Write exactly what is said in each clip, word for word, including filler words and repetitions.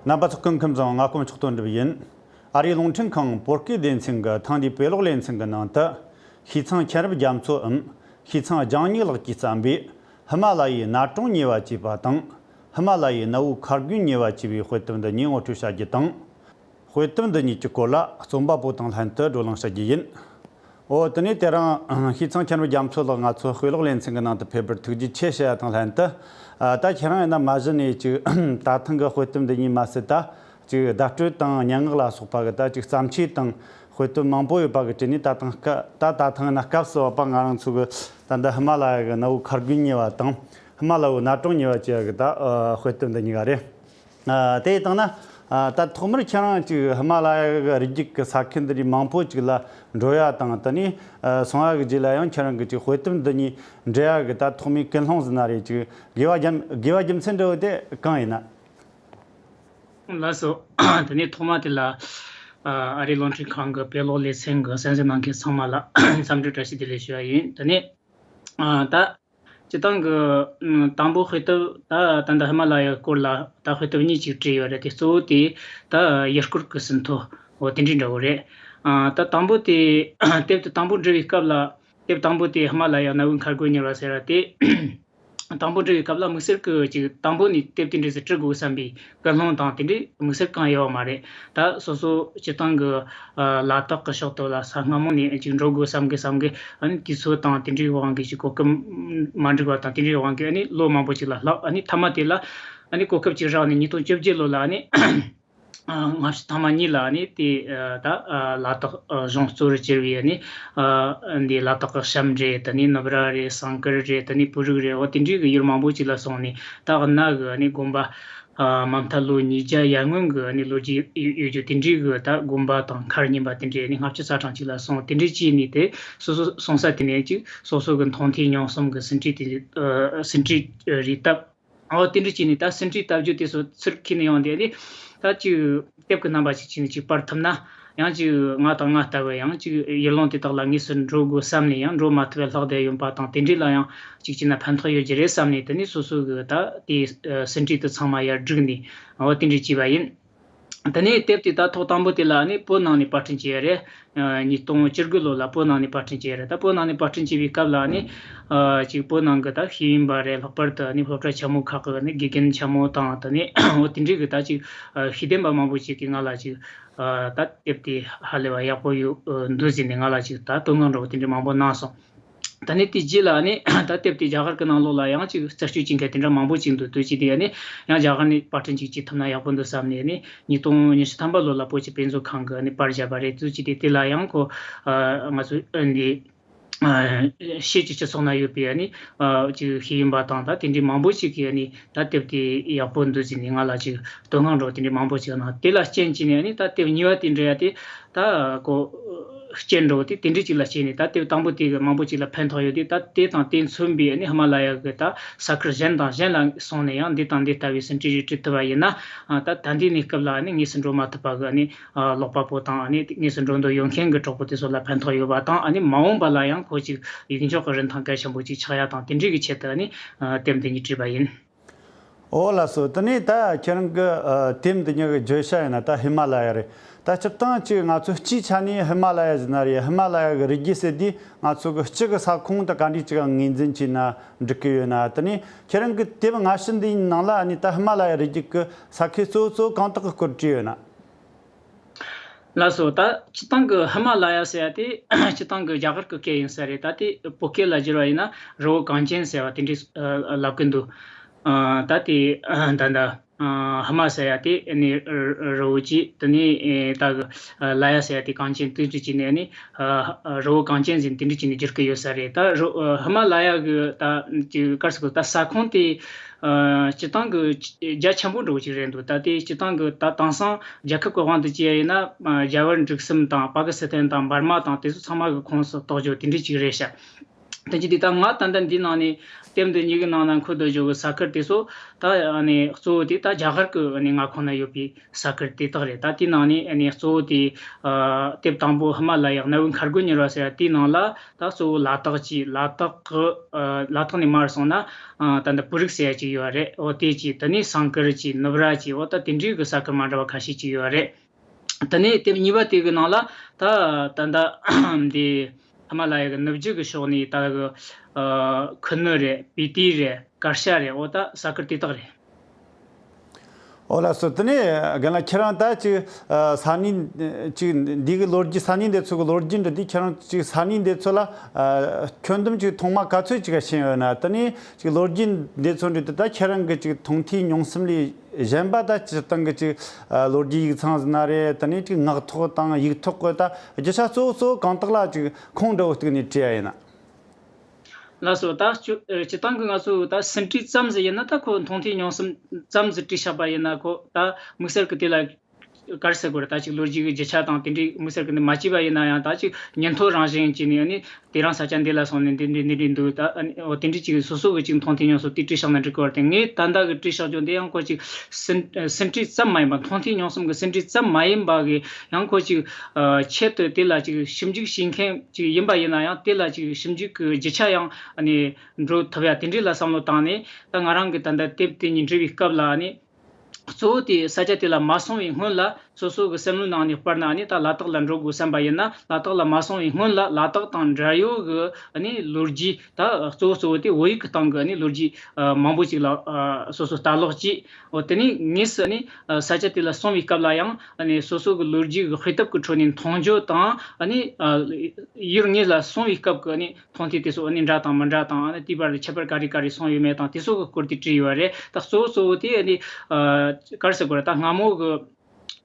རྣམ་པ་ཚོ་སྐུ་ཁམས་བཟང་། ང་དཀོན་མཆོག་དོན་གྲུབ་ཡིན། ཨ་རིའི་རླུང་འཕྲིན་ཁང་བོད་སྐད་སྡེ་ཚན་གྱི་ཐེངས་འདིའི་དཔེ་ཀློག་ལེ་ཚན་གྱི་ནང་དུ། ཤིས་ཚང་མཁྱེན་རབ་རྒྱ་མཚོའམ་ཤིས་ཚང་ལྗང་སྨྱུག་ལགས་ཀྱིས་བརྩམས་པའི་ཧི་མ་ལ་ཡའི་གནའ་གྲོང་ཉེ་བ་ཅེས་པ་དང་། ཧི་མ་ལ་ཡའི་གནའ་བོའི་མཁར་རྒན་ཉེ་བ་ཅེས་པའི་དཔེ་དེབ་འདི་གཉིས་ངོ་སྤྲོད་བྱ་རྒྱུ་དང་། དཔེ་དེབ་འདི་གཉིས་ཀྱི་སྐོར་ལ་རྩོམ་པ་པོ་དང་ལྷན་དུ་བགྲོ་གླེང་བྱ་རྒྱུ་ཡིན། འོ། དེ་ནས་དེ་རིང་ཤིས་ཚང་མཁྱེན་རབ་རྒྱ་མཚོ་ལགས་ང་ཚོ་དཔེ་ཀློག་ལེ་ཚན་གྱི་ནང་དུ་ཕེབས་པར་ཐུགས་རྗེ་ཆེ་ཞུ་ཡ་དང་ལྷན་དུ། ཨ། ད་ཁྱེད་རང་ཡིན་ན་མ་གཞི་ནས་ཅིག་ད་ཐེངས་ཀྱི་དཔེ་དེབ་འདི་གཉིས་མ་ཟད། ད་ཅིག་བརྡ་སྤྲོད་དང་སྙན་ངག་ལ་སོགས་པ་གི་ད་ཅིག་བརྩམས་ཆོས་དང་དཔེ་དེབ་མང་པོ་ཡོད་པ་གི་གྲས་ནས། ད་ཐེངས་སྐབས་ད་ད་ཐེངས་ཡིན་ན་སྐབས་སུ་བབ་པ་ང་རང་ཚོ་གི་ད་ལྟ་ཧི་མ་ལ་ཡ་གི་གནའ་བོའི་མཁར་རྒན་ཉེ་བ་དང་། ཧི་མ་ལ་ཡའི་གནའ་གྲོང་ཉེ་བ་ཅེས་པ་གི་ད་དཔེ་དེབ་འདི་གཉིས་ཀ་རེད། ཨ། དེ་ཡིན་དང་ན། ཨ། ད་ཐོག་མར་ཁྱེད་རང་ཅིག་ཧི་མ་ལ་ཡ་གི་རི་རྒྱུད་ཀྱི་ས་ཁུལ་འདི་རིགས་མང་པོ་ཅིག་ལ་འགྲོ་ཡ་དང་། དེ་ནས་ཨ་སོང་ཡ་གི་རྗེས་ལ་ཡང་ཁྱེད་རང་གི་ཅིག་དཔེ་དེབ་འདི་གཉིས་འབྲི་ཡ་གི་ད་ཐོག་མའི་ཀུན་སློང་ཟེར་ན་རེད། ཅིག་དགོས་པ་རྒྱུ་དགོས་པ་རྒྱུ་མཚན་འདྲ་བོ་དེ་གང་ཡིན་ན། ལགས་སོ། དེ་ནས་ཐོག་མ་དེ་ལ་ཨ་ཨ་རིའི་རླུང་འཕྲིན་ཁང་གི་དཔེ་ཀློག་ལེ་ཚན་གྱི་གསན་གཟིགས་གནང་མཁན་ཚང་མ་ལ་འཚམས་འདྲི་བཀྲ་ཤིས་བདེ་ལེགས་ཞུ་བ་ཡིན། དེ་ནས་ཨ་ད་སྤྱིར་བཏང་གི་ཨ་དང་པོ་དཔེ་དེབ། ད་ད་ལྟ་ཧི་མ་ལ་ཡའི་སྐོར་ལ་ད་དཔེ་དེབ་གཉིས་ཅིག་བྲིས་ཡོད་རེད། དེ་གཙོ་བོ་དེ་ད་ཡུལ་སྐོར་གྱི་ཟིན་ཐོ། འོ། དེ་འདྲའི་འདྲ་བོ་རེད། ཨ་ད་དང་པོ་དེ་དེབ་དེ་དང་པོ་འབྲི་བའི་སྐབས་ལ། དེབ་དང་པོ་དེ་ཧི་མ་ལ་ཡའི་གནའ་བོའི་མཁར་རྒན་ཉེ་བ་ཟེར་བ་དེ་དང་པོ་འབྲི་བའི་སྐབས་ལ་དམིགས་བསལ་གྱི་ཅིག་དང་པོ་ནས་དེབ་དེ་འདྲ་ཟིག་བྲི་དགོས་བསམ་པའི་ཀུན་སློང་དང་དེ་འདྲའི་དམིགས་བསལ་གང་ཡོད་པ་མ་རེད། ད་སོ་སོ་སྤྱིར་བཏང་གི་ཨ་ལ་དྭགས་ཀྱི་ཕྱོགས་དེ་ལ་ས་སྔ་མོ་ནས་ཅིག་འགྲོ་དགོས་བསམ་གི་བསམ་གི། ཨ་ནི་དུས་ཚོད་དང་དེ་འདྲའི་དབང་གིས་ཅིག་གོ་སྐབས་མ་འགྲིག་པ་དང་། དེ་འདྲའི་དབང་གིས་ཨ་ནི་ལོ་མང་པོ་ཅིག་ལ་ལྷག་ཨ་ནི་མཐའ་མ་དེ་ལ་ཨ་ནི་གོ་སྐབས་ཅིག་རག་ནས་ཉིས་སྟོང་བཅོ་བརྒྱད་ལོ་ལ་ཨ་ནི་ཨ་སྔ་ཕྱི་ཐེངས་མ་གཉིས་ལ་ནི་དེ་ཨ་ད་ཨ་ལ་དྭགས་ཨ་གཞུང་གཙོ་བོར་གྱུར་པའི་ཨ་ནི་ཨ་འདི་ལ་དྭགས་ཀྱི་གཤམ་རེད། དེ་ནས་ནུབ་ར་རེད། ཟངས་དཀར་རེད། དེ་ནས་སྤུ་རིག་རེད། འོ། དེ་འདྲའི་གི་ཡུལ་མང་པོ་ཅིག་ལ་སོང་ནས། ད་གནའ་གི་ཨ་ནི་དགོན་པ་ཨ་མ་མཐའ་ལོ་ཉིས་བརྒྱ་ཡར་སྔོན་གྱི་ཨ་ནི་ལོ་རྒྱུས་ཡོད་ཡོད་རྒྱུ་དེ་འདྲའི་གི་ད་དགོན་པ་དང་མཁར་རྙིང་པ་དེ་འདྲའི་ཨ་ནི་ལྔ་བཅུ་ཙམ་གྲངས་ཅིག་ལ་སོང་། དེ་འདྲའི་བྱས་ནས་དེ་སོ་སོ་སོང་ས་དེ་ནས་ཅིག་སོ་སོ་གི་མཐོང་ཐོས་མྱོང་གསུམ་གི་ཟིན་བྲིས་དེ་ཨ་ཟིན་བྲིས་རེ་བཏབ། འོ། དེ་འདྲ་བྱས་ནས་ད་ཟིན་བྲིས་བཏབ་རྒྱུ་དེ་ཚོ་ཚུར་ཁྱེར་ནས་ཡོང་དེ་ནི། ད་ཅིག་དེབ་ཀྱི་རྣམ་པ་ཞིག་བྱས་ནས་ཅིག་པར་ཐུབ་ན། ཡང་ཅིག་ང་དང་ང་ལྟ་བུ་ཡང་ཅིག་ཡུལ་ལུང་དེ་དག་ལ་དངོས་སུ་འགྲོ་དགོས་བསམ་ནས་ཡང་འགྲོ་མ་ཐུབ་པའི་ལྷག་བསྡད་ཡོད་པ་དང་། དེ་འདྲ་ལ་ཡང་ཅིག་བྱས་ན་ཕན་ཐོགས་ཡོད་རྒྱུ་རེད་བསམ་ནས། དེ་ནི་སོ་སོ་གི་ད་དེ་ཟིན་བྲིས་དེ་ཚང་མ་ཡར་བསྒྲིགས་ནས། འོ། དེ་འདྲ་བྱས་པ་ཡིན། དེ་ནས་དེབ་དེ་ད་ཐོག་དང་པོ་དེ་ལ་ནི་བོད་ནང་ནས་པར་སྐྲུན་བྱས་ཡོད་རེད། ཨ་ཉིས་སྟོང་བཅུ་དགུ་ལོ་ལ་བོད་ནང་ནས་པར་སྐྲུན་བྱས་ཡོད་རེད། ད་བོད་ནང་ནས་པར་སྐྲུན་བྱས་པའི་སྐབས་ལ་ནི། ཨ་ཅིག་བོད་ནང་གི་ད་ཤེས་ཡོན་པ་རེད། ལྷག་པར་དུ་ནི་སློབ་གྲྭ་ཆེན་མོ་ཁག་གི་ནི་དགེ་རྒན་ཆེན་མོ་དང་། དེ་ནས་འོ་དེ་འདྲའི་གི་ད་ཅིག་ཨ་ཤེས་ལྡན་པ་མང་པོ་ཅིག་གིས་ང་ལ་ཅིག་ཨ་ད་དེབ་དེ་ཧ་ལས་པ་ཡག་པོ་ཡོད་འདུག་ཟེར་ནས་ང་ལ་ཅིག་ད་བསྟོད་བསྔགས་འདྲ་བོ་དེ་འདྲ་མང་པོ་གནང་སོང་། ད་ནི་དེ་རྗེས་ལ་ནི་ད་དེབ་དེ་རྒྱ་གར་གྱི་ནང་ལོགས་ལ་ཡང་ཅིག་རྩད་གཅོད་བྱེད་མཁན་དེ་འདྲ་མང་པོ་ཅིག་འདུག་དུས་ཅི་དེ་ནི་ཡང་རྒྱ་གར་ནས་པར་སྐྲུན་ཅིག་བྱེད་ཐུབ་ན་ཡག་པོ་འདུག་བསམ་ནས་ནི་ཉིས་སྟོང་ཉི་ཤུ་ཐམ་པ་ལོ་ལ་བོད་ཀྱི་དཔེ་མཛོད་ཁང་གི་ནི་པར་བཞག་པ་རེད། དུས་ཅི་དེ་དེ་ལ་ཡང་ཁོ་ཨ་ང་ཚོ་ཨ་འདི་ཨ་ཕྱིས་ཀྱི་སྤྱི་ཚོགས་ནང་ཡོད་པའི་ནི་ཨ་ཅིག་ཤེས་ཡོན་པ་དང་ད་དེ་འདྲའི་མང་པོ་ཅིག་གིས་ནི་ད་དེབ་དེ་ཡག་པོ་འདུག་ཟེར་ནས་ང་ལ་ཅིག་བསྟོད་བསྔགས་འདྲ་བོ་དེ་འདྲའི་མང་པོ་ཅིག་གནང་། དེ་ལ་རྐྱེན་བྱས་ནས་ནི་ད་དེབ་གཉིས་པ་དེ་འབྲི་ཡ་དེ། ད་ཁོ་རྐྱེན་འདྲ་བོ་དེ་དེ་འདྲ་ཅིག་ལ་བྱས་ནས། ད་དེབ་དང་པོ་དེ་གི་མང་པོ་ཅིག་ལ་ཕན་ཐོགས་ཡོད་དེ། ད་དེ་དང་དེ་མཚོན་པའི་ནི་ཧི་མ་ལ་ཡ་གི་ད་ས་ཁུལ་གཞན་དང་གཞན་ལ་སོང་ནས་ཡང་འདི་དང་འདི་ལྟ་བུའི་ཟིན་བྲིས་རེ་བྲིས་ཐུབ་པ་ཡིན་ན། ཨ་ད་ད་འདི་ནས་སྐབས་ལ་ནི་དངོས་སུ་འགྲོ་མ་ཐུབ་པ་གི་ནི་ཨ་ཀློག་པ་པོ་དང་། ཨ་ནི་དངོས་སུ་འགྲོ་འདོད་ཡོད་མཁན་གི་གྲོགས་པོ་དེ་ཚོ་ལ་ཕན་ཐོགས་ཡོད་པ་དང་། ཨ་ནི་མ་འོངས་པ་ལ་ཡང་ཁོ་ཅིག་ཡིག་འཇོག་གི་རིན་ཐང་གལ་ཆེན་པོ་ཅིག་ཆགས་ཡ་དང་། དེ་འདྲའི་གི་ཆེད་དུ་ནི་ཨ་དེབ་འདི་ཉིད་བྲིས་པ་ཡིན། འོ་ལགས་སོ། དེ་ནས་ད་ཁྱེད་རང་གི་ཨ་དེབ་འདི་གཉིས་ཀྱི་བརྗོད་བྱ་ཡིན་ན་ད་ཧི་མ་ལ་ཡ་རེད། ད་སྤྱིར་བཏང་ཅིག་ང་ཚོ་སྤྱིའི་ཆ་ནས་ཧི་མ་ལ་ཡ་ཟེར་ན་རེད། ཧི་མ་ལ་ཡ་གི་རི་རྒྱུད་ཟེར་དུས་ང་ཚོ་གི་སྤྱི་གི་ས་ཁོངས་དང་ག་འདྲ་ཅིག་ངོས་འཛིན་བྱས་ན་འགྲིག་གི་ཡོད་ན། དེ་ནས་ཁྱེད་རང་གི་དེབ་སྔ་ཕྱི་འདིའི་ནང་ལ་ནི་ད་ཧི་མ་ལ་ཡ་རི་རྒྱུད་ཀྱི་ས་ཁུལ་གཙོ་བོ་གཙོ་བོ་གང་དག་གི་སྐོར་བྲིས་ཡོད་ན། ལགས་སོ། ད་སྤྱིར་བཏང་གི་ཧི་མ་ལ་ཡ་ཟེར་ཡ་དེ་སྤྱིར་བཏང་གི་རྒྱ་གར་གི་སྐད་ཡིན་ས་རེད། ད་དེ་བོད་སྐད་ལ་བསྒྱུར་བ་ཡིན་ན་རི་བོ་གངས་ཅན་ཟེར་བ་དེ་འདྲ་ལབ་ཀྱི་འདུག་ཨ་ད་དེ་ད་ད་ཨ་ཧི་མ་ཟེར་ཡ་དེ་ནི་རི་བོ་གཅིག་དེ་ནས་ད་གི་ལ་ཡ་ཟེར་ཡ་དེ་གངས་ཅན་དེ་འདྲ་བྱས་ནས་ནི་རི་བོ་གངས་ཅན་ཟེར་དེ་འདྲ་བྱས་ནས་བསྒྱུར་གྱི་ཡོད་ས་རེད། ད་རི་ཧི་མ་ལ་ཡ་གི་ད་ག་རེ་ཟེར་དགོས། ད་ས་ཁོངས་དེ། ཨ་སྤྱིར་བཏང་གི་རྒྱ་ཆེན་པོ་འདྲ་བོ་ཅིག་རེད་འདུག་ད་དེ་སྤྱིར་བཏང་གི་ད་དེང་སང་རྒྱལ་ཁབ་ཀྱི་དབང་དུ་བྱས་ཡིན་ན། ཨ་རྒྱ་བལ་འབྲུག་གསུམ་དང་། པ་ཀི་སི་ཐན་དང་འབར་མ་དང་དེ་ཚོ་ཚང་མ་གི་ཁོངས་སུ་གཏོགས་རྒྱུ་དེ་འདྲ་ཅིག་རེད་ཤག་ཐོན་སྐྱེད་དེ་ད་ང་ད་ལྟ་འདི་ནང་ནས་དེབ་འདི་གཉིས་ཀྱི་ནང་ན་འཁོད་དུ་བཞག་གི་ས་ཁུལ་དེ་ཚོ་ད་ཨ་ནི་གཙོ་བོ་དེ་ད་རྒྱ་གར་གྱི་ཨ་ནི་མངའ་ཁོངས་ན་ཡོད་པའི་ས་ཁུལ་དེ་དག་རེད། ད་དེའི་ནང་ནས་ཨ་ནི་གཙོ་བོ་དེ་ཨ་དེབ་དང་པོ་ཧི་མ་ལ་ཡ་གནའ་བོའི་མཁར་སྒོ་ཉེར་བ་ཟེར་ཡ་དེའི་ནང་ལ་ད་གཙོ་བོ་ལ་དྭགས་ཀྱི་ལ་དྭགས་ཀྱི་ཨ་ལ་དྭགས་ནས་མར་སོང་ན་ཨ་ད་ལྟ་བོད་རིགས་ཟེར་ཡ་ཅིག་ཡོད་རེད། འོ་དེ་གཅིག་དེ་ནས་སང་ཀིར་གྱི་ནུབ་ར་གྱི་འོ་ད་དེ་འདྲའི་གི་ས་ཁུལ་མ་འདྲ་བ་ཁ་ཤས་ཅིག་ཡོད་རེད། དེ་ནས་དེབ་གཉིས་པ་དེ་གི་ནང་ལ་ད་ད་ལྟ་འདི་ཧི་མ་ལ་ཡ་གི་ནུབ་རྒྱུད་གི་ཕྱོགས་ནས་ད་གི་ཨ་ཁུ་ནུ་རེད། སྤི་ཏི་རེད། ཀར་ཤ་རེད། འོ་ད་ས་ཁུལ་དེ་དག་རེད། ཨོ་ལགས་སོ། དེ་ནས་རྒན་ལགས་ཁྱེད་རང་ད་ཅིག་ཨ་ས་གནས་ཅིག་འདི་གི་ལོ་རྒྱུས་ས་གནས་འདི་ཚོ་གི་ལོ་རྒྱུས་འདྲ་འདི་ཁྱེད་རང་ཅིག་ས་གནས་འདི་ཚོ་ལ་ཨ་ཁྱོན་བསྡོམས་ཅིག་ཐོག་མ་ག་ཚོད་ཅིག་ཤེས་ཡོད་ན། དེ་ནས་ཅིག་ལོ་རྒྱུས་འདི་ཚོ་འདྲ་འདི་ད་ཁྱེད་རང་གི་ཅིག་མཐོང་ཐོས་མྱོང་སེམས་ལས་གཞན་པ་ད་སྤྱིར་བཏང་གི་ཅིག་ཨ་ལོ་རྒྱུས་ཡིག་ཚང་ཟིན་ན་རེད། དེ་ནས་ཅིག་ངག་ཐོག་དང་ཡིག་ཐོག་གི་ད་རྒྱུ་ཆ་གཙོ་བོ་གཙོ་བོ་གང་དག་ལ་ཅིག་ཁུངས་འདྲ་བོ་གཏུགས་ནས་བྲིས་ཡ་ཡིན་ན། ལགས་སོ། ད་སྤྱི་སྤྱིར་བཏང་གི་ང་ཚོ་ད་ཟིན་བྲིས་ཙམ་ཟིག་ཡིན་ན་ད་ཁོ་མཐོང་ཐོས་མྱོང་སེམས་ཙམ་ཟིག་བྲིས་བཞག་པ་ཡིན་ན་ཁོ་ད་དམིགས་བསལ་གི་དེ་ལ་ག་རེ་ཟེར་དགོས་རེད། ད་ཅིག་ལོ་རྒྱུས་ཀྱི་རྒྱུ་ཆ་དང་དེ་འདྲའི་དམིགས་བསལ་གི་ནི་མ་བྱས་པ་ཡིན་ན་ཡང་ད་ཅིག་ཉིན་ཐོ་རང་བཞིན་བྱས་ནས་ཨ་ནི་དེ་རིང་ས་ཆ་འདི་ལ་སོང་ནས་འདི་འདྲ་འདི་འདྲ་འདུག་ད་ཨ་ནི་འོ་དེ་འདྲ་ཅིག་སོ་སོ་གི་ཅིག་མཐོང་ཐོས་མྱོང་སོ་དེ་བྲིས་བཞག་ན་འགྲིག་གི་རེད་དེ། ངས་ད་ལྟ་གི་བྲིས་བཞག་རྒྱུ་འདི་ཡང་ཁོ་ཅིག་ཟིན་ཟིན་བྲིས་ཙམ་མ་ཡིན་པ། མཐོང་ཐོས་མྱོང་སེམས་ཀྱི་ཟིན་བྲིས་ཙམ་མ་ཡིན་པ་གི་ཡང་ཁོ་ཅིག་ཨ་ཆེད་དུ་དེ་ལ་ཅིག་ཞིབ་འཇུག་བྱེད་མཁན་ཅིག་ཡིན་པ་ཡིན་ན་ཡང་དེ་ལ་ཅིག་ཞིབ་འཇུག་གི་རྒྱུ་ཆ་ཡང་ཨ་ནི་འགྲོ་ཐུབ་ཡ་དེ་འདྲའི་ལ་བསམ་བློ་བཏང་ནས། ད་ང་རང་གི་ད་ལྟ་དེབ་དེ་གཉིས་འབྲི་བའི་སྐབས་ལ་ཨ་ནི་གཙོ་བོ་དེ་ས་ཆ་དེ་ལ་མ་སོང་བའི་སྔོན་ལ་སོ་སོ་གི་སེམས་ལུས་ནང་ནས་དཔེར་ན་ཨ་ནི་ད་ལ་དྭགས་ལ་འགྲོ་དགོས་བསམ་པ་ཡིན་ན། ལ་དྭགས་ལ་མ་སོང་བའི་སྔོན་ལ་ལ་དྭགས་དང་འབྲེལ་ཡོད་གི་ཨ་ནི་ལོ་རྒྱུས་ད་གཙོ་བོ་གཙོ་བོ་དེ་བོད་ཡིག་གི་སྟེང་གི་ཨ་ནི་ལོ་རྒྱུས་ཨ་མང་པོ་ཅིག་ལ་ཨ་སོ་སོ་ལྟ་ཀློག་བྱས། འོ་དེ་ནས་དངོས་སུ་ཨ་ནི་ཨ་ས་ཆ་དེ་ལ་སོང་བའི་སྐབས་ལ་ཡང་ཨ་ནི་སོ་སོ་གི་ལོ་རྒྱུས་ཀྱི་དཔེ་དེབ་ཀྱི་ཁྲོད་ནས་མཐོང་རྒྱུ་དང་། ཨ་ནི་ཨ་ཡུལ་དངོས་ལ་སོང་བའི་སྐབས་ཀྱི་ཨ་ནི་མཐོང་ཐོས་དེ་ཚོ་ཨ་ནི་འདྲ་དང་མི་འདྲ་དང་། ཨ་ནི་དེའི་བར་དུ་ཁྱད་པར་ག་རེ་ག་རེ་སོང་ཡོད་མེད་དང་དེ་ཚོ་གི་སྐོར་དེ་བྲིས་ཡོད་རེད། ད་གཙོ་བོ་གཙོ་བོ་དེ་ཨ་ནི་ཨ་ག་རེ་ཟེར་དགོས་རེད། ད་སྔ་མོ་གི་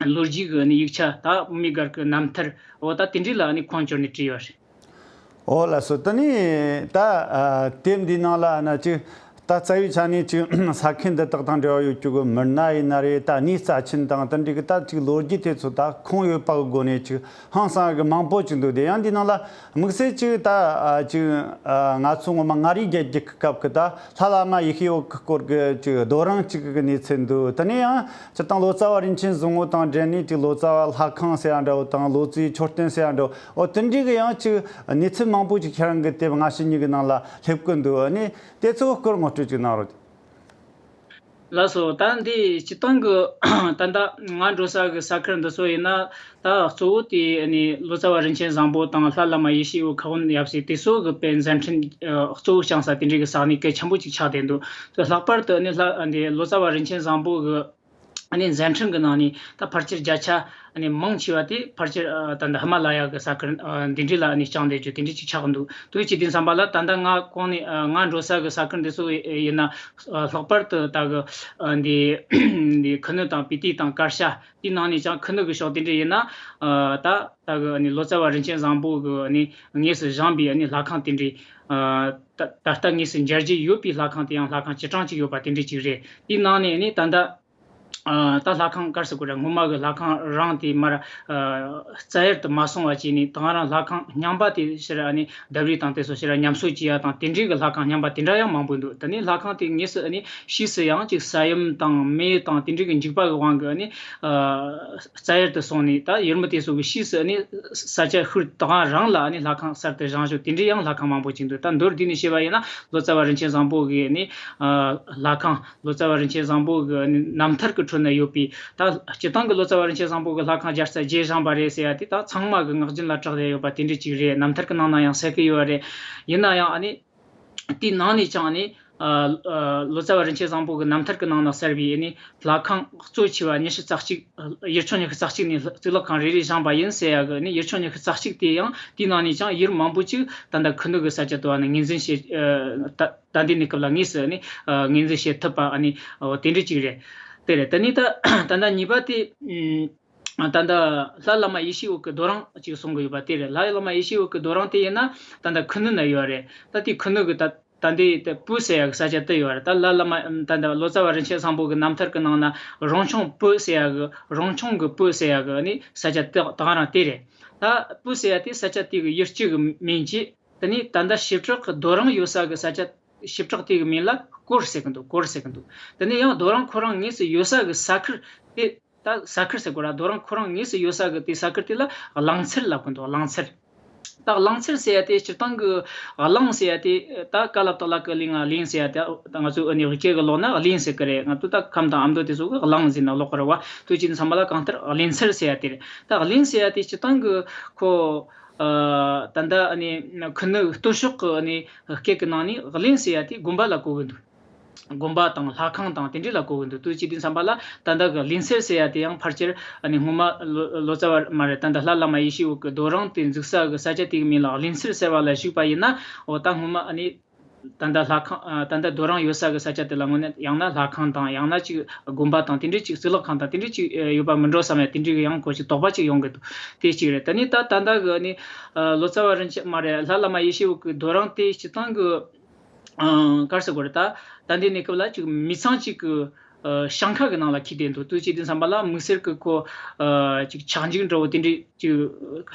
ལོ་རྒྱུས་ཀྱི་ཨ་ནི་ཡིག་ཆ་ད་མི་སྒེར་གྱི་རྣམ་ཐར་འོ་ད་དེ་འདྲ་ལ་ཨ་ནི་ཁུངས་བཅོལ་ནས་བྲིས་ཡོད་རེད། ཨོ་ལགས་སོ། དེ་ནས་ད་ཨ་དེབ་འདིའི་ནང་ལ་ཨ་ན་ཅིག་ད་རྩ་བའི་ཆ་ནས་ཅིག་ས་ཁུལ་འདི་དག་དང་འབྲེལ་བ་ཡོད་རྒྱུ་གི་མི་སྣ་ཡིན་ན་རེད། ད་གནས་རྩ་ཆེན་དང་དེ་འདྲའི་གི་ད་ཅིག་ལོ་རྒྱུས་དེ་ཚོ་ད་ཁུངས་ཡོད་པ་གི་སྒོ་ནས་ཅིག་ཧང་སང་གི་མང་པོ་ཅིག་འདུག་དེ་ཡང་འདིའི་ནང་ལ་དམིགས་བསལ་ཅིག་ད་ཨ་ཅིག་ཨ་ང་ཚོ་ངོ་མ་མངའ་རིས་རྒྱལ་རྒྱུད་ཀྱི་སྐབས་ཀྱི་ད་ལྷ་བླ་མ་ཡེ་ཤེས་འོད་ཀྱི་སྐོར་གྱི་ཅིག་རྡོ་རིང་ཅིག་གི་གནས་ཚུལ་འདུག་དེ་ནས་ཡང་སྤྱིར་བཏང་ལོ་ཙཱ་བ་རིན་ཆེན་བཟང་པོ་དང་འབྲེལ་ནས་ཅིག་ལོ་ཙཱ་བ་ལྷ་ཁང་ཟེར་ཡ་འདྲ་བོ་དང་། ལོ་ཙཱའི་མཆོད་རྟེན་ཟེར་ཡ་འདྲ་བོ། འོ་དེ་འདྲའི་གི་ཡང་ཅིག་གནས་ཚུལ་མང་པོ་ཅིག་ཁྱེད་རང་གི་དེབ་སྔ་ཕྱི་གཉིས་ཀྱི་ནང་ལ་སླེབས་ཀྱི་འདུག་ཨ་ནི་དེ་ཚོ་སྐོར་ངོ་སྤྲོད་ཅིག་གནང་རོགས། ལགས་སོ། ད་འདི་སྤྱིར་བཏང་གི་ད་ལྟ་ང་འགྲོ་ས་གི་ས་ཁུལ་འདི་ཚོ་ཡིན་ན། ད་གཙོ་བོ་དེ་ནི་ལོ་ཙཱ་བ་རིན་ཆེན་བཟང་པོ་དང་ལྷ་བླ་མ་ཡེ་ཤེས་འོད་ཁ་དབོན་ཡབ་སྲས་དེ་ཚོ་གི་དཔེ་མཛད་འཕྲིན་གཙོ་བོ་བསྐྱངས་ས་དེ་འདྲའི་གི་ས་གནས་གལ་ཆེན་པོ་ཅིག་ཆགས་བསྡད་འདུག་ལྷག་པར་དུ་ནི་ལྷ་འདི་ལོ་ཙཱ་བ་རིན་ཆེན་བཟང་པོ་གི་ཨ་ནི་མཛད་འཕྲིན་གྱི་ནང་ནས་ད་ཕལ་ཆེར་བརྒྱ་ཆ་ཨ་ནི་མང་ཆེ་བ་དེ་ཕལ་ཆེར་ཨ་ད་ལྟ་ཧི་མ་ལ་ཡ་གི་ས་ཁུལ་ཨ་འདི་འདྲ་ལ་ཨ་ནི་བསྐྱངས་བསྡད་རྒྱུ་དེ་འདྲ་ཅིག་ཆགས་འདུག་དེ་བྱེད་དུས་ཙམ་པ་ལ་ད་ལྟ་ང་གོང་ནས་ཨ་ང་འགྲོ་ས་གི་ས་ཁུལ་འདི་ཚོ་ཡིན་ན། ཨ་ལྷག་པར་དུ་ད་གི་ཨ་འདི་འདི་ཁུ་ནུ་དང་སྤི་ཏི་དང་ཀར་ཤ་དེའི་ནང་ནས་ཀྱང་ཁུ་ནུ་གི་ཕྱོགས་དེ་འདྲ་ཡིན་ན། ཨ་ད་ད་གི་ཨ་ནི་ལོ་ཙཱ་བ་རིན་ཆེན་བཟང་པོ་གི་ཨ་ནི་དངོས་སུ་བཞེངས་པའི་ཨ་ནི་ལྷ་ཁང་དེ་འདྲ་ཨ་ད་ད་ལྟ་དངོས་སུ་མཇལ་རྒྱུ་ཡོད་པའི་ལྷ་ཁང་དེ་ཡང་ལྷ་ཁང་བཅུ་གྲངས་ཅིག་ཡོད་པ་དེ་འདྲ་ཅིག་རེད། དེའི་ནང་ནས་ཨ་ནི་ད་ལྟ། ཨ་ད་ལྷ་ཁང་ག་རེ་ཟེར་དགོས་རེད། སྔོན་མ་གི་ལྷ་ཁང་རང་དེ་མར་ཨ་རྩ་ཡར་དུ་མ་སོང་བ་བྱས་ནས་ད་ག་རང་ལྷ་ཁང་རྙིང་པ་དེ་ཕྱིར་ཨ་ནི་ལྡེབས་རིས་དང་དེ་ཚོ་ཕྱིར་ཉམས་གསོ་བྱེད་ཡ་དང་དེ་འདྲའི་གི་ལྷ་ཁང་རྙིང་པ་དེ་འདྲ་ཡང་མང་པོ་འདུག་དེ་ནས་ལྷ་ཁང་དེ་དངོས་སུ་ཨ་ནི་ཕྱིས་སུ་ཡང་ཅིག་ས་ཡོམ་དང་མེ་དང་དེ་འདྲའི་གི་འཇིགས་པ་གི་དབང་གིས་ཨ་ནི་ཨ་རྩ་ཡར་དུ་སོང་ནས། ད་ཡུལ་མི་དེ་ཚོ་གི་ཕྱིས་སུ་ཨ་ནི་ས་ཆ་ཤུལ་ད་ག་རང་ལ་ཨ་ནི་ལྷ་ཁང་གསར་དུ་བཞེངས་ཞོར་དེ་འདྲའི་ཡང་ལྷ་ཁང་མང་པོ་ཅིག་འདུག་ད་མདོར་བསྡུས་ནས་བཤད་པ་ཡིན་ན་ལོ་ཙཱ་བ་རིན་ཆེན་བཟང་པོ་གི་ཨ་ནི་ཨ་ལྷ་ཁང་། ལོ་ཙཱ་བ་རིན་ཆེན་བཟང་པོ་གི་རྣམ་ཐར་གྱི་ཁྲོད་ན་ཡོད་པའི། ད་སྤྱིར་བཏང་གི་ལོ་ཙཱ་བ་རིན་ཆེན་བཟང་པོ་གི་ལྷ་ཁང་བརྒྱ་རྩ་བརྒྱད་བཞེངས་པ་རེད་ཟེར་ཡ་དེ་ད་ཚང་མ་གི་ངག་རྒྱུན་ལ་གྲགས་བསྡད་ཡོད་པ་དེ་འདྲ་ཅིག་རེད། རྣམ་ཐར་གྱི་ནང་ན་ཡང་གསལ་གི་ཡོད་རེད། ཡིན་ན་ཡང་ཨ་ནི་དེའི་ནང་ནས་ཀྱང་ཨ་ནི་ཨ་ཨ་ལོ་ཙཱ་བ་རིན་ཆེན་བཟང་པོ་གི་རྣམ་ཐར་གྱི་ནང་ན་གསལ་བའི་ཨ་ནི་ལྷ་ཁང་གཙོ་ཆེ་བ་ཉི་ཤུ་རྩ་གཅིག་ཡུལ་ཕྱོགས་ཉི་ཤུ་རྩ་གཅིག་ནས་གཙུག་ལག་ཁང་རེ་རེ་བཞེངས་པ་ཡིན་ཟེར་ཡ་གི་ཨ་ནི་ཡུལ་ཕྱོགས་ཉི་ཤུ་རྩ་གཅིག་དེ་ཡང་དེའི་ནང་ནས་ཀྱང་ཡུལ་མང་པོ་ཅིག་ད་ལྟ་ཁུ་ནུ་གི་ས་ཆ་དུ་ཨ་ནི་ངོས་འཛིན་བྱེད་ཨ་ད། ད་ལྟའི་གནས་སྐབས་ལ་དངོས་སུ་ནི་ཨ་ངོས་འཛིན་བྱེད་ཐུབ་པ་ཨ་ནི་ཨ་དེ་འདྲ་ཅིག་རེད། དེ་རེད། དེ་ནས་ད་ད་ལྟ་གཉིས་པ་དེ་ཨ་ད་ལྟ་ལྷ་བླ་མ་ཡེ་ཤེས་འོད་ཀྱི་རྡོ་རིང་ཅིག་གསུང་གི་ཡོད་པ་དེ་རེད། ལྷ་བླ་མ་ཡེ་ཤེས་འོད་ཀྱི་རྡོ་རིང་དེ་ཡིན་ན་ད་ལྟ་ཁུ་ནུ་ན་ཡོད་རེད། ད་དེ་ཁུ་ནུ་གི་ད་ད་འདི་དེ་སྤུ་ཟེར་ཡག་ས་ཆ་དེ་ཡོད་རེད། ད་ལྷ་བླ་མ་ད་ལྟ་ལོ་ཙཱ་བ་རིན་ཆེན་བཟང་པོ་གི་རྣམ་ཐར་གི་ནང་ན་རང་ཆུང་སྤུ་ཟེར་ཡག་གི་རང་ཆུང་གི་སྤུ་ཟེར་ཡག་གི་ནི་ས་ཆ་དེ་ད་ག་རང་དེ་རེད། ད་སྤུ་ཟེར་ཡག་དེ་ས་ཆ་དེ་གི་ཡུལ་སྤྱི་གི་མིང་གཅིག་དེ་ནས་ད་ལྟ་ཞིབ་ཕྲག་གི་རྡོ་རིང་ཡོད་ས་གི་ས་ཆ། ཞིབ་ཕྲག་དེ་གི་མིང་ལ་སྐོར་ཟེར་གི་འདུག་སྐོར་ཟེར་གི་འདུག་དེ་ནས་ཡང་རྡོ་རིང་ཁོ་རང་དངོས་སུ་ཡོད་ས་གི་ས་ཁུལ་དེ། ད་ས་ཁུལ་ཟེར་དགོས་ར། རྡོ་རིང་ཁོ་རང་དངོས་སུ་ཡོད་ས་གི་དེ་ས་ཁུལ་དེ་ལ་གླང་ཚེར་ལབ་གི་འདུག་གླང་ཚེར། ད་གླང་ཚེར་ཟེར་ཡ་དེ་སྤྱིར་བཏང་གི་གླང་ཟེར་ཡ་དེ། ད་ཀ་ལ་བཏགས་ལ་ཀ་ལི་ང་གླིང་ཟེར་ཡ་དེ། ད་ང་ཚོ་ཨ་ནི་དབུས་སྐད་གི་ཀློག་ན་གླིང་ཟེར་གི་རེད། ང་ཚོ་ད་ཁམས་དང་ཨ་མདོ་དེ་ཚོ་གི་གླང་ཟེར་ན་ཀློག་གི་རེད་བ། དུས་ཅི་ནས་བསམ་པ་ལ་གང་ལྟར་གླིང་ཚེར་ཟེར་ཡ་དེ་རེད། ད་གླིང་ཟེར་ཡ་དེ་སྤྱིར་བཏང་གི་ཁོ། ཨ། ད་ལྟ་ཨ་ནི་ཁུ་ནུ་སྟོད་ཕྱོགས་གི་ཨ་ནི་སྐད་གི་ནང་ནས་གླིང་ཟེར་ཡ་དེ་དགོན་པ་ལ་གོ་གི་འདུག་དགོན་པ་དང་ལྷ་ཁང་དང་དེ་འདྲ་ལ་གོ་གི་འདུག་དུས་ཅི་དུས་བསམ་པ་ལ་ད་ལྟ་གི་གླིང་ཚེར་ཟེར་ཡ་དེ་ཡང་ཕལ་ཆེར་ཨ་ནི་སྔོན་མ་ལོ་ལོ་ཙཱ་བ་མ་རེད། ད་ལྟ་ལྷ་བླ་མ་ཡེ་ཤེས་འོད་ཀྱི་རྡོ་རིང་དེ་འཛུགས་ས་གི་ས་ཆ་དེ་གི་མིང་ལ་གླིང་ཚེར་ཟེར་བ་ལ་ཞུགས་པ་ཡིན་ན། འོ་ད་སྔོན་མ་ཨ་ནི་ད་ལྟ་ལྷ་ཁང་། ཨ། ད་ལྟ་རྡོ་རིང་ཡོད་ས་གི་ས་ཆ་དེ་ལ་དངོས་གནས་ཡང་ན་ལྷ་ཁང་དང་ཡང་ན་ཅིག་དགོན་པ་དང་དེ་འདྲ་ཅིག་གཙུག་ལག་ཁང་དང་དེ་འདྲ་ཅིག་ཡོད་པ་མིན་འགྲོ་བསམ་ཡ་དེ་འདྲ་གི་ཡང་ཁོ་ཅིག་དོགས་པ་ཅིག་ཡོང་གི་འདུག་དེ་གཅིག་རེད། ད་ནི་ད་ད་ལྟ་གི་ཨ་ནི་ལོ་ཙཱ་བ་རིན་ཆེན་མ་རེད། ལྷ་བླ་མ་ཡེ་ཤེས་འོད་ཀྱི་རྡོ་རིང་དེ་སྤྱིར་བཏང་གི། ཨ། ག་རེ་ཟེར་དགོས་རེད། ད་ད་ལྟའི་གནས་སྐབས་ལ་ཅིག་མི་ཚང་གཅིག་གི། ཨ། ཞིང་ཁ་གི་ནང་ལ་འཁེལ་བསྡད་འདུག་དུས་ཅི་དུས་བསམ་པ་ལ་དམིགས་བསལ་གི་ཁོ། ཨ། ཅིག་ཆག་འཇིག་འདྲ་བོ་དེ་འདྲའི་ཅིག་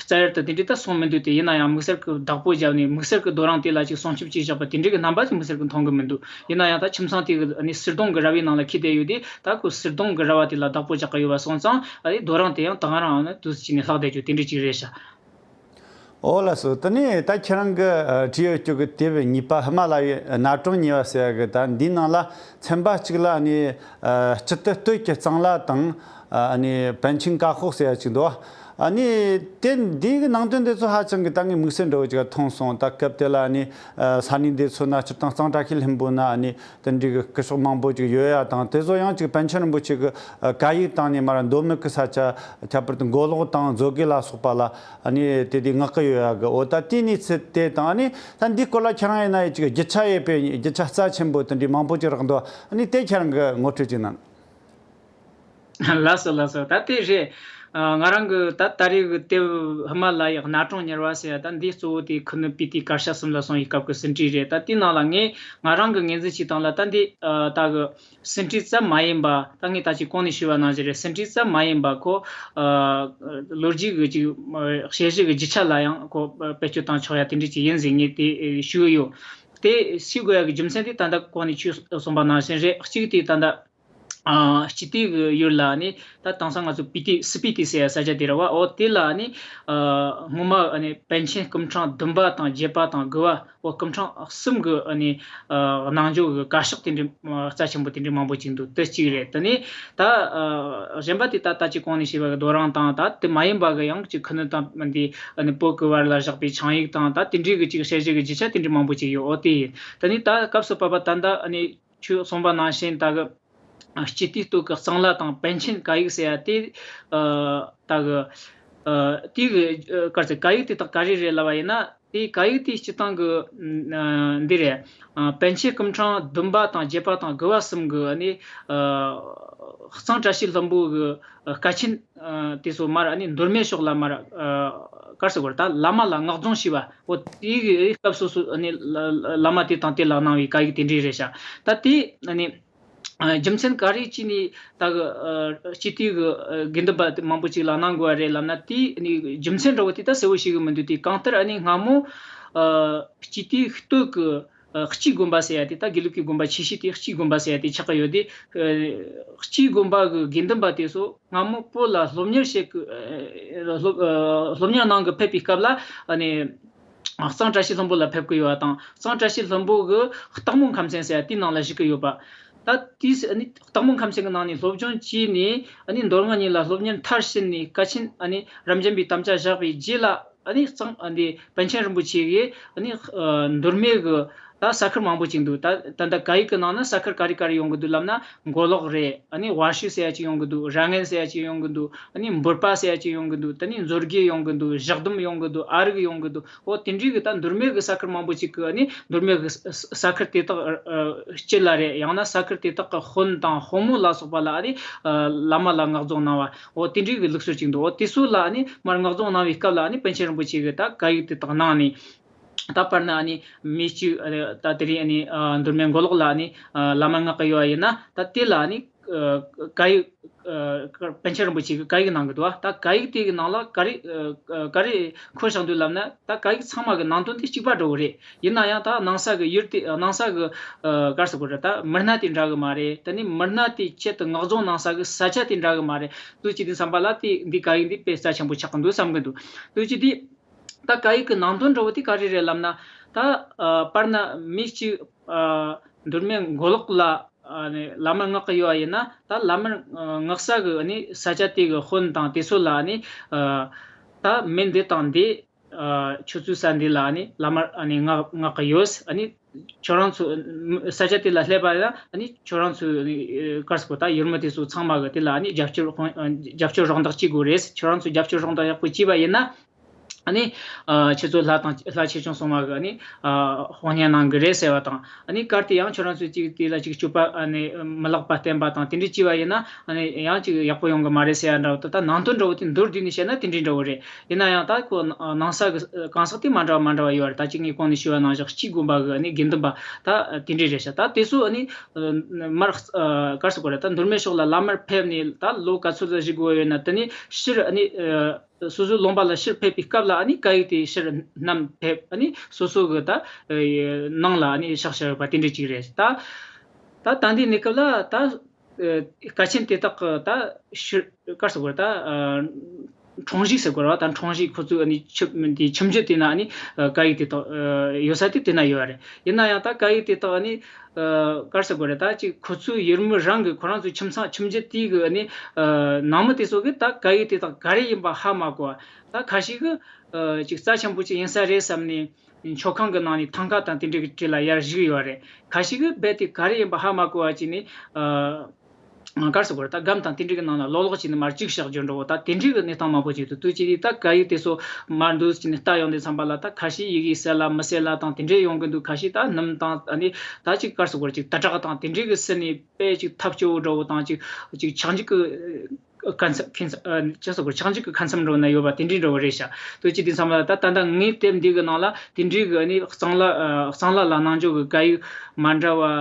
རྩ་ཡར་དུ་དེ་འདྲའི་ད་སོང་མི་འདུག་དེ་ཡིན་ན་ཡང་དམིགས་བསལ་གི་བདག་པོ་བརྒྱབ་ནས་དམིགས་བསལ་གི་རྡོ་རིང་དེ་ལ་ཅིག་སྲུང་སྐྱོབ་བྱས་བཞག་པ་དེ་འདྲའི་གི་རྣམ་པ་ཅིག་མི་སེར་གི་མཐོང་གི་མི་འདུག་ཡིན་ན་ཡང་ད་ཁྱིམ་ཚང་དེ་གི་ཨ་ནི་སིལ་སྡོང་གི་ར་བའི་ནང་ལ་འཁེལ་བསྡད་ཡོད་དེ། ད་ཁོ་སིལ་སྡོང་གི་ར་བ་དེ་ལ་བདག་པོ་རྒྱག་གི་ཡོད་པ་སོང་ཙང་། ཨ་ནི་རྡོ་རིང་དེ་ཡང་ད་ག་རང་ཨ་ནི་དུས་ཅི་ནས་ལྷག་བསྡད་རྒྱུ་དེ་འདྲའི་ཅིག་རེད་ཤག་འོ་ལགས་སོ། དེ་ནས་ད་ཁྱེད་རང་གི་ཨ་བྲིས་ཡོད་རྒྱུ་གི་དེབ་གཉིས་པ་ཧི་མ་ལ་ཡའི་གནའ་གྲོང་ཉེ་བ་ཟེར་ཡ་གི། ད་འདིའི་ནང་ལ་ཚན་པ་གཅིག་ལ་ཨ་ནི་ཨ་སྤྱི་ཏི་སྟོད་ཀྱི་གཙང་ལ་དང་། ཨ་ནི་པཎ་ཆེན་བཀའ་ཤོག་ཟེར་ཡ་གཅིག་འདུག་ཨ་ནི་དེ་འདིའི་གི་ནང་དོན་དེ་ཚོ་ཧ་ཅང་གི་ད་ངས་དམིགས་བསལ་འདྲ་བོ་ཅིག་མཐོང་སོང་། ད་སྐབས་དེ་ལ་ཨ་ནི་ཨ་ས་གནས་འདི་ཚོ་ན་སྤྱིར་བཏང་གཙང་བཀྲ་ཤིས་ལྷུན་པོ་ན་ཨ་ནི་དེ་འདྲའི་གི་སྐུ་ཞབས་མང་པོ་ཅིག་ཡོད་ཡ་དང་། དེ་ཚོ་ཡང་ཅིག་པཎ་ཆེན་རིན་པོ་ཆེ་གི་ཨ་བཀའ་ཡིག་དང་ནི་མར་མདོ་སྨད་གི་ས་ཆ་ཁྱད་པར་དུ་མགོ་ལོག་དང་མཛོད་དགེ་ལ་སོགས་པ་ལ་ཨ་ནི་དེ་དེ་མངགས་གི་ཡོད་ཡ་གི། འོ་ད་དེའི་གནས་ཚུལ་དེ་དང་། ཨ་ནི་ད་འདིའི་སྐོར་ལ་ཁྱེད་རང་ཡིན་ན་ཡི་ཅིག་རྒྱུ་ཆ་ཡོད་པའི་རྒྱུ་ཆ་རྩ་ཆེན་པོ་དེ་འདྲའི་མང་པོ་ཅིག་རག་འདུག་ཨ་ནི་དེ་ཁྱེད་རང་གི་ངོ་སྤྲོད་ཅིག་གནང་། ལགས་སོ་ལགས་སོ། ད་དེ་རེད། ཨ། ང་རང་གི་ད་ད་རེས་གི་དེབ་ཧི་མ་ལ་ཡའི་གནའ་གྲོང་ཉེ་བ་ཟེར་ཡ། ད་འདི་གཙོ་བོ་དེ་ཁུ་ནུ་སྤི་ཏི་གར་ཞ་གསུམ་ལ་སོང་བའི་སྐབས་ཀྱི་ཟིན་བྲིས་རེད། ད་དེའི་ནང་ལ་ངས་ང་རང་གི་ངོས་འཛིན་བྱས་སྟངས་ལ་ད་འདི་ཨ་ད་གི་ཟིན་བྲིས་ཙམ་མ་ཡིན་པ། ད་ངས་ད་ཅིག་གོང་ནས་ཞུས་པ་ནང་བཞིན་རེད། ཟིན་བྲིས་ཙམ་མ་ཡིན་པ་ཁོ་ཨ་ལོ་རྒྱུས་ཀྱི་ཅིག་དཔྱད་གཞི་གི་རྒྱུ་ཆ་ལ་ཡང་ཁོ་བེད་སྤྱོད་བཏང་ཆོག་ཡ་དེ་འདྲ་ཅིག་ཡིན་ཟེར་ངས་དེ་ཞུ་གི་ཡོད། དེ་ཞུ་དགོས་ཡ་གི་རྒྱུ་མཚན་དེ་ད་ལྟ་གོང་ནས་ཁྱོད་གསུངས་པ་ནང་བཞིན་རེད། གཅིག་དེ་ད་ལྟ་ཨ་སྤི་ཏི་གི་ཡུལ་ལ་ནི་ད་དེང་སང་ང་ཚོ་སྤི་ཏི་སི་པི་ཏི་ཟེར་ཡ་ས་ཆ་དེ་རེད་བ། འོ་དེ་ལ་ནི་ཨ་སྔོན་མ་ནི་པཎ་ཆེན་སྐུ་ཕྲེང་བདུན་པ་དང་བརྒྱད་པ་དང་དགུ་བ། འོ་སྐུ་ཕྲེང་གསུམ་གི་ནི་ཨ་གནང་སྦྱོར་གི་བཀའ་ཤག་དེ་འདྲའི་རྩ་ཆེན་པོ་དེ་འདྲའི་མང་པོ་ཅིག་འདུག་དེ་གཅིག་རེད། དེ་ནི་ད་ཨ་གཞན་པ་དེ་ད་ད་ཅིག་གོང་ནས་ཞུས་པ་གི་རྡོ་རིང་དང་། ད་དེ་མ་ཡིན་པ་གི་ཡང་ཅིག་ཁུ་ནུ་དང་འདི་ནི་བོད་གི་བར་ལ་བཞག་པའི་ཆིངས་ཡིག་དང་། ད་དེ་འདྲའི་གི་ཅིག་དཔྱད་གཞི་གི་རྒྱུ་ཆ་དེ་འདྲའི་མང་པོ་ཅིག་ཡོད། འོ་དེ་ཡིན། དེ་ནི་ད་སྐབས་སུ་བབ་པ་ད་ལྟ་ནི་ཁྱོད་གསུངས་པ་ནང་བཞིན་ད་གི་སྤི་ཏི་སྟོད་ཀྱི་གཙང་ལ་དང་པཎ་ཆེན་བཀའ་ཡིག་ཟེར་ཡ་དེ། ཨ་ད་གི་ཨ་དེ་གི་ཨ་ག་རེ་ཟེར། བཀའ་ཡིག་དེ་དག་ག་རེ་རེད་ལབ་པ་ཡིན་ན། དེ་བཀའ་ཡིག་དེ་སྤྱིར་བཏང་གི་ཨ་འདི་རེད། ཨ་པཎ་ཆེན་སྐུ་ཕྲེང་བདུན་པ་དང་བརྒྱད་པ་དང་དགུ་བ་གསུམ་གི་ནི་ཨ་གཙང་བཀྲ་ཤིས་ལྷུན་པོ་གི་ཨ་བཀའ་ཆེན་ཨ་དེ་ཚོ་མར་ཨ་ནི་མདོ་སྨད་ཕྱོགས་ལ་མར་ཨ་ག་རེ་ཟེར་དགོས་རེད། ད་བླ་མ་ལ་མངགས་རྫོང་བྱས་པ། འོ་དེ་གི་སྐབས་སོ་སོ་ཨ་ནི་བླ་བླ་མ་དེ་དང་དེ་ལ་གནང་བའི་བཀའ་ཡིག་དེ་འདྲའི་རེད་ཤག་ད་དེ་ཨ་ནི་ཨ་རྒྱུ་མཚན་ག་རེ་བྱས་ནས་ད་གི་ཨ་སྤི་ཏི་གི་ཨ་དགེ་འདུན་པ་མང་པོ་ཅིག་ལ་གནང་དགོས་པ་རེད་ལབ་ན། དེ་ཨ་ནི་རྒྱུ་མཚན་འདྲ་བོ་དེ་ད་གསལ་བོ་ཤེས་གི་མི་འདུག་དེ་གང་ལྟར་ཨ་ནི་སྔ་མོ་ཨ་སྤི་ཏིའི་སྟོད་གི་ཨ་སྤྱིའི་དགོན་པ་ཟེར་ཡ་དེ། ད་དགེ་ལུགས་ཀྱི་དགོན་པ་ཆེ་ཤོས་དེ་སྤྱིའི་དགོན་པ་ཟེར་ཡ་དེ་ཆགས་ཀྱི་ཡོད་དེ། ཨ་སྤྱིའི་དགོན་པ་གི་དགེ་འདུན་པ་དེ་ཚོ་སྔ་མོ་བོད་ལ་སློབ་གཉེར་བྱེད་ཀྱི་ཨ་སློབ་ཨ་སློབ་གཉེར་གནང་གི་ཕེབས་པའི་སྐབས་ལ་ཨ་ནི་གཙང་བཀྲ་ཤིས་ལྷུན་པོ་ལ་ཕེབས་ཀྱི་ཡོད་པ་དང་། གཙང་བཀྲ་ཤིས་ལྷུན་པོ་གི་སྟག་མོ་ཁམས་ཚན་ཟེར་ཡ་དེའི་ནང་ལ་བཞུགས་ཀྱི་ཡོད་པ། ད་དེས་ཨ་ནི་སྟག་མོ་ཁམས་ཚན་གྱི་ནང་ནས་སློབ་སྦྱོང་བྱས་ནས་ཨ་ནི་མདོ་སྔགས་གཉིས་ལ་སློབ་གཉེར་མཐར་ཕྱིན་ནས་བཀའ་ཆེན་ཨ་ནི་རབ་འབྱམས་པའི་དམ་བཅའ་བཞག་པའི་རྗེས་ལ། ཨ་ནི་གཙང་ཨ་ནི་པཎ་ཆེན་རིན་པོ་ཆེ་གིས་ཨ་ནི་ཨ་མདོ་སྨད་གི་ད་ས་ཁུལ་མང་པོ་ཅིག་འདུག་ད་ད་ལྟ་བཀའ་ཡིག་གི་ནང་ན་ས་ཁུལ་ག་རེ་ག་རེ་ཡོང་གི་འདུག་ལབ་ན། མགོ་ལོག་རེད། ཨ་ནི་ཝ་ཤུ་ཟེར་ཡ་ཅིག་ཡོང་གི་འདུག་ར་ངན་ཟེར་ཡ་ཅིག་ཡོང་གི་འདུག་ཨ་ནི་འབུར་པ་ཟེར་ཡ་ཅིག་ཡོང་གི་འདུག་དེ་ནས་མཛོད་དགེ་ཡོང་གི་འདུག་ཞག་སྡོམ་ཡོང་གི་འདུག་ཨ་རིག་ཡོང་གི་འདུག་འོ་དེ་འདྲའི་གི་ད་མདོ་སྨད་གི་ས་ཁུལ་མང་པོ་ཅིག་གི་ཨ་ནི་མདོ་སྨད་གི་ས་ས་ཁུལ་དེ་དག་ཨ་སྤྱི་ལ་རེད། ཡང་ན་ས་ཁུལ་དེ་དག་གི་དཔོན་དང་དཔོན་མོ་ལ་སོགས་པ་ལ་ཨ་ནི་ཨ་བླ་མ་ལ་མངགས་རྫོང་གནང་བ། འོ་དེ་འདྲའི་གི་ལུགས་སྲོལ་ཅིག་འདུག་འོ་དེ་ཚོ་ལ་ཨ་ནི་མར་མངགས་རྫོང་གནང་བའི་སྐབས་ལ་ཨ་ནི་པཎ་ཆེན་རིན་པོ་ཆེ་གིས་ད་བཀའ་ཡིག་དེ་དག་གནང་ནས། ད་བར་ན་ཨ་ནི་མི་གཅིག་ཨ་ནི་ད་དེ་རིང་ཨ་ནི་ཨ་མདོ་སྨད་མགོ་ལོག་ལ་ཨ་ནི་ཨ་བླ་མ་མངགས་གི་ཡོད་པ་ཡིན་ན། ད་དེ་ལ་ཨ་ནི་ ཨ་བཀའ་ཡིག་ཨ་པཎ་ཆེན་རིན་པོ་ཆེ་གི་བཀའ་ཡིག་གནང་གི་འདུག་བ། ད་བཀའ་ཡིག་དེ་གི་ནང་ལ་ག་རེ་ཨ་ག་རེ་འཁོད་བཞག་འདུག་ལབ་ན། ད་བཀའ་ཡིག་ཚང་མ་གི་ནང་དོན་དེ་གཅིག་པ་འདྲ་བོ་རེད། ཡིན་ན་ཡང་ད་གནང་ས་གི་ཡུལ་དེ་གནང་ས་གི་ཨ་ག་རེ་ཟེར་དགོས་རེད། ད་མི་སྣ་དེ་འདྲ་གི་མ་རེད། དེ་ནས་མི་སྣ་དེ་ཆེད་དུ་ངག་རྫོང་གནང་ས་གི་ས་ཆ་དེ་འདྲ་གི་མ་རེད། དུས་གཅིག་དེ་བསམ་པ་ལ་དེ་འདི་བཀའ་ཡིག་འདི་དཔེ་རྩ་ཆེན་པོ་ཆགས་ཀྱི་འདུག་བསམ་གི་འདུག། དུས་གཅིག་དེ། ད་བཀའ་ཡིག་གི་ནང་དོན་འདྲ་བོ་དེ་ག་རེ་རེད་ལབ་ན། ད་ཨ་དཔེར་ན་མི་གཅིག་ཨ་མདོ་སྨད་མགོ་ལོག་ལ་ཨ་ནི་བླ་མར་མངགས་ཀྱི་ཡོད་པ་ཡིན་ན། ད་བླ་མར་ཨ་མངགས་ས་གི་ཨ་ནི་ས་ཆ་དེ་གི་དཔོན་དང་དེ་ཚོ་ལ་ཨ་ནི་ཨ་ད་མི་འདི་དང་འདི་ཨ་ཁྱོད་ཚོའི་ས་འདི་ལ་ཨ་ནི་བླ་མར་ཨ་ནི་མངགས་མངགས་ཀྱི་ཡོད། ཨ་ནི་ཁྱོད་རང་ཚོ་ས་ཆ་དེ་ལ་སླེབས་པ་ཡིན་ན། ཨ་ནི་ཁྱོད་རང་ཚོའི་ཨ་ནི་ཨ་ག་རེ་ཟེར་དགོས། ད་ཡུལ་མི་དེ་ཚོ་ཚང་མ་གི་དེ་ལ་ཨ་ནི་རྒྱབ་སྐྱོར་དཔུང་རྒྱབ་སྐྱོར་རོགས་འདེགས་བྱེད་དགོས་རེད། ཁྱོད་རང་ཚོ་རྒྱབ་སྐྱོར་རོགས་འདེགས་ཡག་པོ་བྱས་པ་ཡིན་ན། ཨ་ནི་ཨ་ཁྱེད་ཚོ་ལྷ་དང་ལྷ་ཆེ་ཆུང་སོང་བ་གི་ཨ་ནི་ཨ་དཔུང་གཉེན་གནང་གི་རེད་ཟེར་བ་དང་། ཨ་ནི་གལ་ཏེ་ཡང་ཁྱོད་རང་ཚོས་ཅིག་དེ་ལ་ཅིག་སྤྱོད་པ་ཨ་ནི་མི་ལེགས་པ་བསྟན་པ་དང་དེ་འདྲ་བྱས་པ་ཡིན་ན། ཨ་ནི་ཡང་ཅིག་ཡག་པོ་ཡོང་གི་མ་རེད་ཟེར་ཡ་འདྲ་བོ་དང་། ད་ནང་དོན་འདྲ་བོ་དེ་མདོར་བསྡུས་ནས་བཤད་ན་དེ་འདྲའི་འདྲ་བོ་རེད། ཡིན་ན་ཡང་ད་ཁོ་གནང་ས་གི་གང་ཟག་དེ་མ་འདྲ་བ་མ་འདྲ་བ་ཡོད་རེད། ད་ཅིག་ངས་གོང་ནས་ཞུས་པ་ནང་བཞིན་སྐྱེ་དགོན་པ་གི་ཨ་ནི་དགེ་འདུན་པ་ད་དེ་འདྲའི་རེད་ཤག། ད་དེ་ཚོ་ཨ་ནི་མར་ག་རེ་ཟེར་དགོས་རེད། ད་མདོ་སྨད་ཕྱོགས་ལ་བླ་མར་ཕེབས་ནས་ད་ལོ་ག་ཚོད་ཙམ་ཞིག་འགོར་ཡོད་ན། དེ་ནས་ཕྱིར་ཨ་ནི་སོ་སོའི་ལུང་པ་ལ་ཕྱིར་ཕེབས་པའི་སྐབས་ལ་ཨ་ནི་བཀའ་ཡིག་དེ་ཕྱིར་བསྣམས་ཕེབས། ཨ་ནི་སོ་སོ་གི་ད་ནང་ལ་ཨ་ནི་བཞག་བཞག་ཡོད་པ་དེ་འདྲ་ཅིག་རེད། ད་ད་ད་ལྟའི་གནས་སྐབས་ལ་ད་བཀའ་ཆེམས་དེ་དག་གི་ད་ཕྱིར་ག་རེ་ཟེར་དགོས་རེད། ད་འཕྲོང་བཞེས་ཟེར་དགོས་རེད་བ། ད་འཕྲོང་བཞེས་ཁོ་ཚོའི་ཨ་ནི་ཁྱིམ་དེ་ཁྱིམ་རྒྱུད་དེ་ན་ཨ་ནི་བཀའ་ཡིག་དེ་དག་ཡོད་ས་དེ་དེ་ན་ཡོད་རེད། ཡིན་ན་ཡང་ད་བཀའ་ཡིག་དེ་དག་ཨ་ནི་ཨ་ག་རེ་ཟེར་དགོས་རེད། ད་ཅིག་ཁོ་ཚོའི་ཡུལ་མི་རང་གི་ཁོ་རང་ཚོའི་ཁྱིམ་ཚང་ཁྱིམ་རྒྱུད་དེའི་གི་ཨ་ནི་ཨ་ནང་མི་དེ་ཚོ་གི་ད་བཀའ་ཡིག་དེ་དག་ག་རེ་ཡིན་པ་ཧ་མ་གོ་བ། ད་ཁ་ཤས་གི་ཨ་ཅིག་རྩ་ཆེན་པོ་ཅིག་ཡིན་ས་རེད་བསམ་ནས་མཆོད་ཁང་གི་ནང་ནས་ཐང་ཀ་དང་དེ་འདྲའི་གི་གྲས་ལ་ཡར་བཞུགས་ཡོད་རེད། ཁ་ཤས་གི་རྦད་དེ་ག་རེ་ཡིན་པ་ཧ་མ་གོ་བ་ཅིག་ནས་ཨ། ག་རེ་ཟེར་དགོས་རེད། ད་སྒམ་དང་དེ་འདྲའི་གི་ནང་ལ་ལོག་ལོག་བྱས་ནས་མར་བཅུག་བཞག་རྒྱུ་འདྲ་བོ། ད་དེ་འདྲའི་གི་གནས་སྟངས་མང་པོ་ཅིག་འདུག། དུས་ཅི་དེ་ད་བཀའ་ཡིག་དེ་ཚོ་མར་འདུག་བྱས་ནས་ལྟ་ཡོང་དུས་ཙམ་པ་ལ། ད་ཁ་ཤས་ཡི་གེ་གསལ་ལ་མི་གསལ་ལ་དང་དེ་འདྲའི་ཡོང་གི་འདུག། ཁ་ཤས་ད་སྣུམ་དང་ཨ་ནི་ད་ཅིག་ག་རེ་ཟེར་དགོས་རེད། ཅིག་དུ་དྲེག་དང་དེ་འདྲའི་གི་བསྲེས་ནས་དཔེ་ཅིག་ཐབས་སྐྱོ་བོ་འདྲ་བོ་དང་། ཅིག་ཅིག་ཆག་འཇིག་གི་ཁ་མཚམས། ཁ་མཚམས་ཨ་ཅི་ཟེར་དགོས། ཆག་འཇིག་གི་ཁ་མཚམས་འདྲ་བོ་ན་ཡོད་པ་དེ་འདྲའི་འདྲ་བོ་རེད་ཤག། དུས་ཅི་དེ་ཙམ་པ་ལ་ད་ད་ལྟ་ངའི་དེབ་འདི་གི་ནང་ལ་དེ་འདྲའི་གི་ཨ་ནི་གཙང་ལ་ཨ་གཙང་ལ་ལ་གནང་རྒྱུ་གི་བཀའ་ཡིག་མ་འདྲ་བ་ཨ་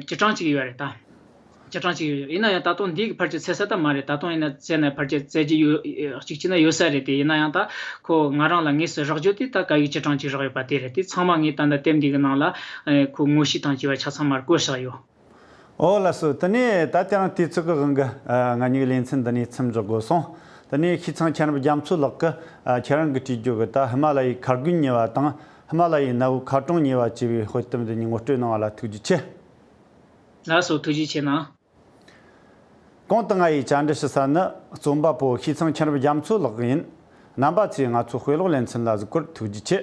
བཅུ་གྲངས་ཅིག་ཡོད་རེད་ད། བཅུ་གྲངས་ཅིག་ཡོད། ཡིན་ན་ཡང་ད་དུང་འདི་གི་ཕལ་ཆེར་ཚར་ས་ད་མ་རེད། ད་དུང་ཡིན་ན་བཙལ་ན་ཕལ་ཆེར་བཙལ་རྒྱུ་ཡོད། གཅིག་བྱས་ན་ཡོད་ས་རེད་དེ། ཡིན་ན་ཡང་ད་ཁོ་ང་རང་ལ་དངོས་སུ་རག་རྒྱུ་དེ་ད་བཀའ་ཡིག་བཅུ་གྲངས་ཅིག་རག་ཡོད་པ་དེ་རེད། དེ་ཚང་མ་ངས་ད་ལྟ་དེབ་འདི་གི་ནང་ལ་ཨེ་ཁོ་ངོ་བཤུས་དང་བཅས་པ་ཆ་ཚང་མར་བཀོད་བཞག་ཡོད། ཨོ་ལགས་སོ། དེ་ནས་ད་ལྟའང་དུས་ཚོད་ཀྱི་དབང་གིས་ཨ་ང་གཉིས་ཀྱི་ལེ་ཚན་འདི་ནས་མཚམས་འཇོག་དགོས་སོང་། དེ་ནས་ཤིས་ཚང་ཁྱེད་རང་རྒྱ་མཚོ་ལགས་ཀྱིས་ཨ་ཁྱེད་རང་གིས་བྲིས་རྒྱུ་གི་ད་ཧི་མ་ལ་ཡའི་མཁར་དགོན་ཉེ་བ་དང་ཧི་མ་ལ་ཡའི་གནའ་བོའི་མཁར་གྲོང་ཉེ་བ་ཅེས་པའི་དཔེ་དེབ་འདི་ཉིད་ངོ་སྤྲོད་གནང་བ་ལ་ཐུགས་རྗེ་ཆེ། ལགས་སོ། ཐུགས་རྗེ་ཆེ་གནང་། གོང་དུ་ང་ཡིས་བཅར་འདྲི་ཞུ་ས་ནི་རྩོམ་པ་པོ་ཤིས་ཚང་ཁྱེད་རང་རྒྱ་མཚོ་ལགས་ཡིན། རྣམ་པ་ཚོས་ང་ཚོའི་དཔེ་ཀློག་ལེ་ཚན་ལ་གཟིགས་སྐོར་ཐུགས་རྗེ་ཆེ།